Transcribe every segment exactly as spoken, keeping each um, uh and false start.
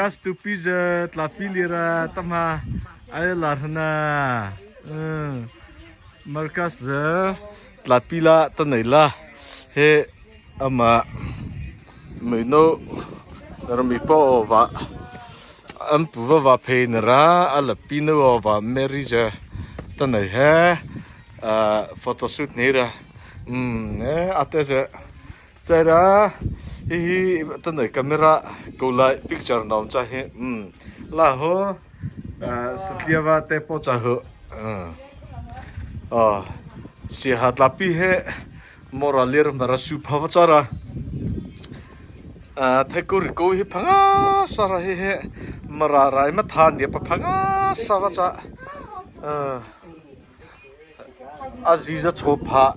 Marcus tupi zy tlâpi liata tahmâ a la hana. Marcus zy tlâpi la ta nei la. He ama mei no rami pa awpa, ama pu vâ vâ phei na ra, a la pi no awpa Mary zy ta nei he, a, photoshoot nei ra. Um, eh, a te zy. Chara, hi hi ta nei camera ko lai picture na um cha hi. Um, la ho, a, satlia vâ te po cha ho. A, a, siaha tlâpi he, Mara liata Mara su pha vâ chara. A, thei ko ri ko hi pha ngâsâ ra hi hi. Mara rai ma tha nia pa pha ngâsâ vâ cha. A, a zi za cho pha.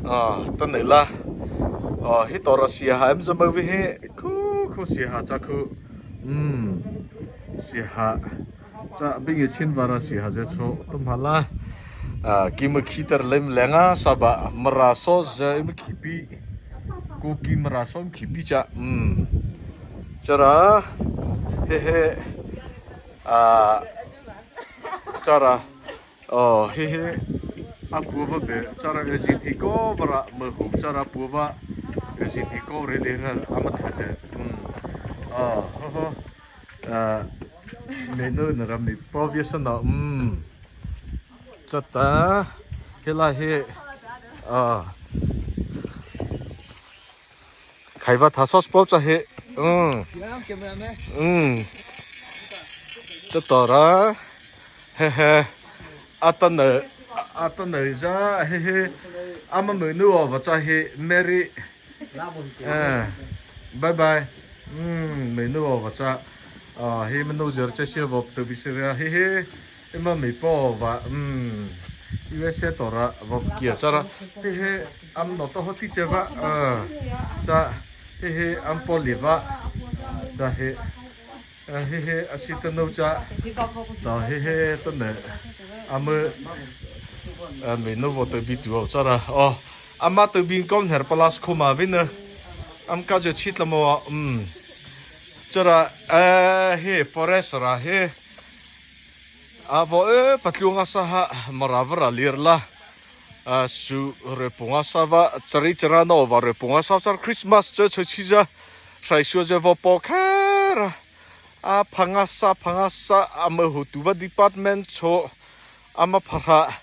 A, ta nei la. A, hi to ra siaha em za ma vi hi. Khu, khu siaha cha khu. Um, siaha. Cha, bing e chin vâ ra siaha zy cho, tum ha la. A, ki ma khi tar lem lenga, sa ba, Mara so zy ma khi pi. Ko ki Mara so ma khi pi cha. Um. Chara, he he. A, chara. O, he he. A pu vâ be, chara e zin hi ko vâ ra, ma hu, chara pu vâ. E zin hi ko re le ra, a ma tha te. Um. O, ho ho. A, mei no na ra mei po via sa na, um. Cha ta, he la he, a. Khai vâ tha so spo cha he, um. Um. Cha to ra, he he. A ta na, a ta na za, he he. Ama mei no awpa cha he, Mary. Eh, bye bye. Um, mei no awpa cha. A, he mei no zer cha sia vop to bi sia he he. Ema mei po vâ. Um, U S A to ra vop kia chara. He he, ama no to ho ti che vâ. A, cha, he he, ama po li vâ. Cha he. A, he he, a si ta no cha. Ta he he, ta ne. Ama, a, mei no vâ ta bi tu aw chara. O, ama ta bi kom her palas khoma vi na. Ama ka je chit la mo, um. Chara, a, he, forest ra he. A, vâ e, patlu ngâsâ ha, Mara vâ ra lir la. A, su re pu ngâsâ vâ, chari chara no vâ re pu ngâsâ chara Christmas cha cha chi za. Sai su ze vâ po kha ra. A, pha ngâsâ, pha ngâsâ, ama hotuhpa department cho, ama pha ra,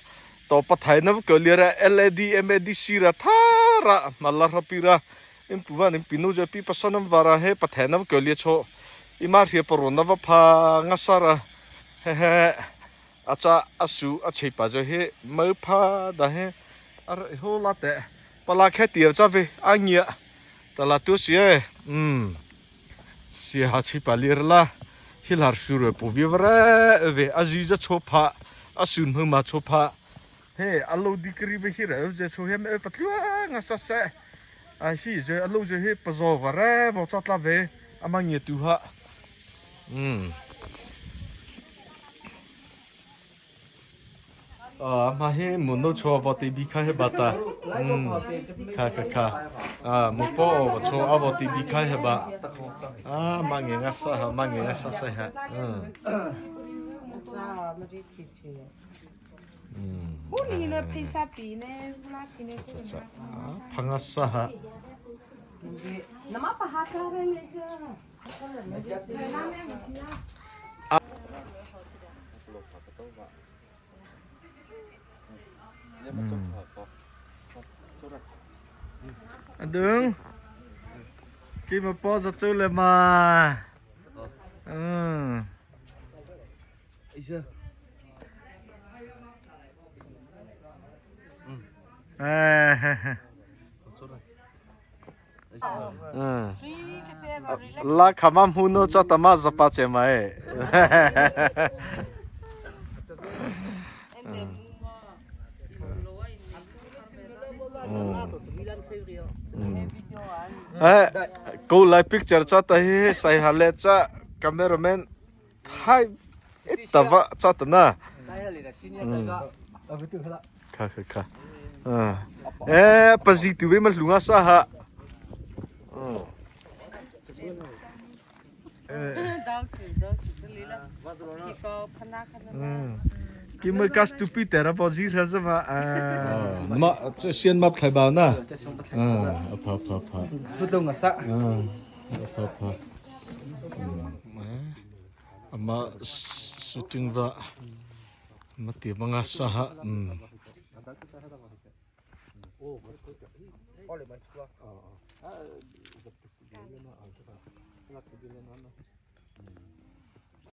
to pathaina vâ ko lia ra, L A D, M A D C ra, tha ra, ma la ra pi ra, eima pu vâ eima pi no zy pi pasa na vâ ra he, pathaina vâ ko lia cho, eima hria parona vâ pha ngâsâ ra, he he, a cha, a su, a chei pa zy he, ma pha da he, a ra, ho la te, pala khe ti cha ve, a ngia, ta la tu si e, um. Siaha chi pa lir la, hi lar su re pu vi vre, ve, a zi za cho pha, a sun hma ma cho pha. He, a lo di kri ve hi re, ze cho hem e patlu ngâsâ se. A hi ze, a lo ze hi pa zo vre, vâ cha tla ve, ama ngia tu ha. Um. A, ma he, mo no cho vâ te bi kha he ba ta. Um. Kha, kha, kha. A, mo po vâ cho a vâ te bi kha he ba. A, ma nge ngâsâ ha, ma nge ngâsâ sa ha. Um. Um. Huli ne pheisa pi ne, hula pi ne. Cha, cha, cha. A, pha ngâsâ ha. Adung. Ki ma po za chu le ma. Um. Eh, he, he. La kha ma hmu no cha ta ma za pa che ma e. Eh, ko lai picture cha ta hi, sai ha le cha cameraman. Hai, eh, ta va, cha ta na. Kha, kha, kha. A. Eh, pazi tu ve ma hlu ngâsâ ha. A. Eh. Dao ki, dao ki, tu lei la. Ki ko phana khana. Hmm. Ki mo kas tu pi tera po zi ra sa ma. Ah. Ah, ma, cha sian ma thlai ba na. Ah, a pha, pha, pha. Tu dong asa. Ah, a pha, pha. Hmm. Ama shooting va. Mati manga sa ha. Hmm.